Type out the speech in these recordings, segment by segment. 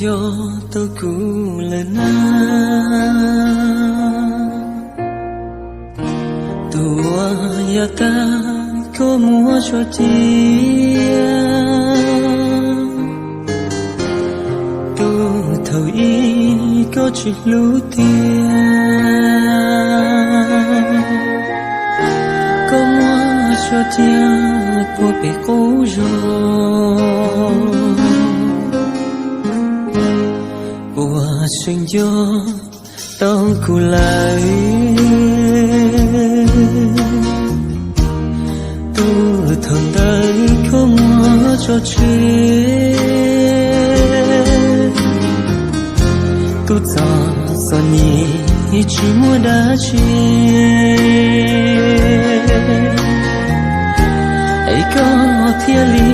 Yog tau kuv lawm na, tus uas yav tag koj muab tso cia, tus thaum ub koj tsis hlub tiag, koj muab tso cia puag pem qub zos. Puas tseem nco tau kuv lawm? Tus thaum ntawd koj muab tso tseg, tus txoj txom nyem tsis muaj dab tsi, es koj thiaj li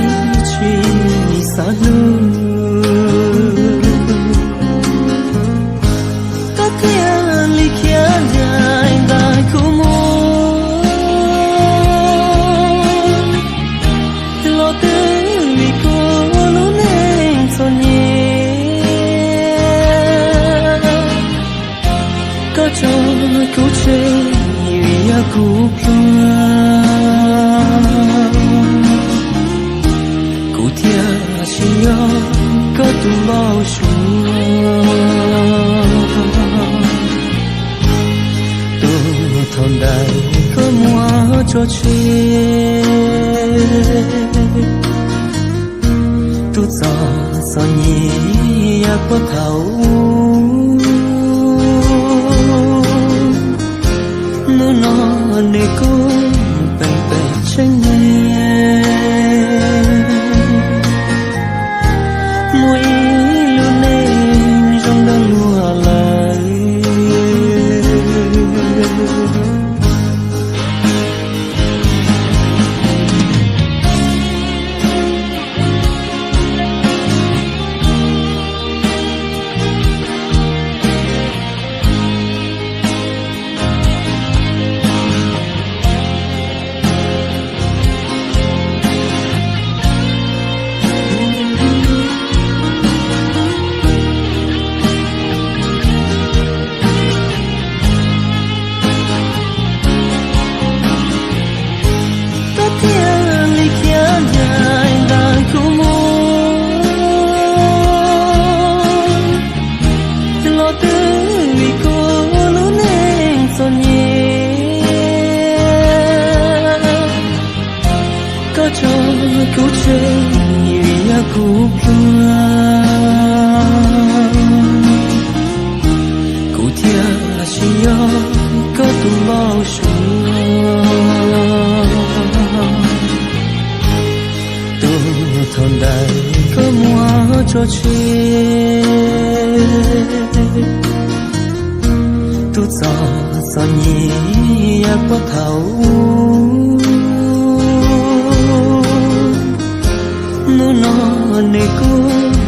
tsis xav hlub. Koj thiaj li khiav ncaim ntais kuv mus, los twb vim kuv lub neej txom nyem. Koj tso kuv tseg vim yog kuv pluag, kuv thiaj tsis yog koj tus npau suav. Tus thaum ntawd koj muab tso tseg, tus txoj txom nyem yav puag thaum ub, hnub no nws kuj peem peem tseeb me. Muaj ib lub neej zoo dab luag lawm. Koj thiaj li khiav ncaim ntais kuv mus, los twb vim kuv lub neej txom nyem. Koj tso kuv tseg vim yog kuv pluag, kuv thiaj tsis yog koj tus npau suav. Tus thaum ntawd koj muab tso tseg, tus txoj txom nyem yav puag thaum ub, hnub no nws kuj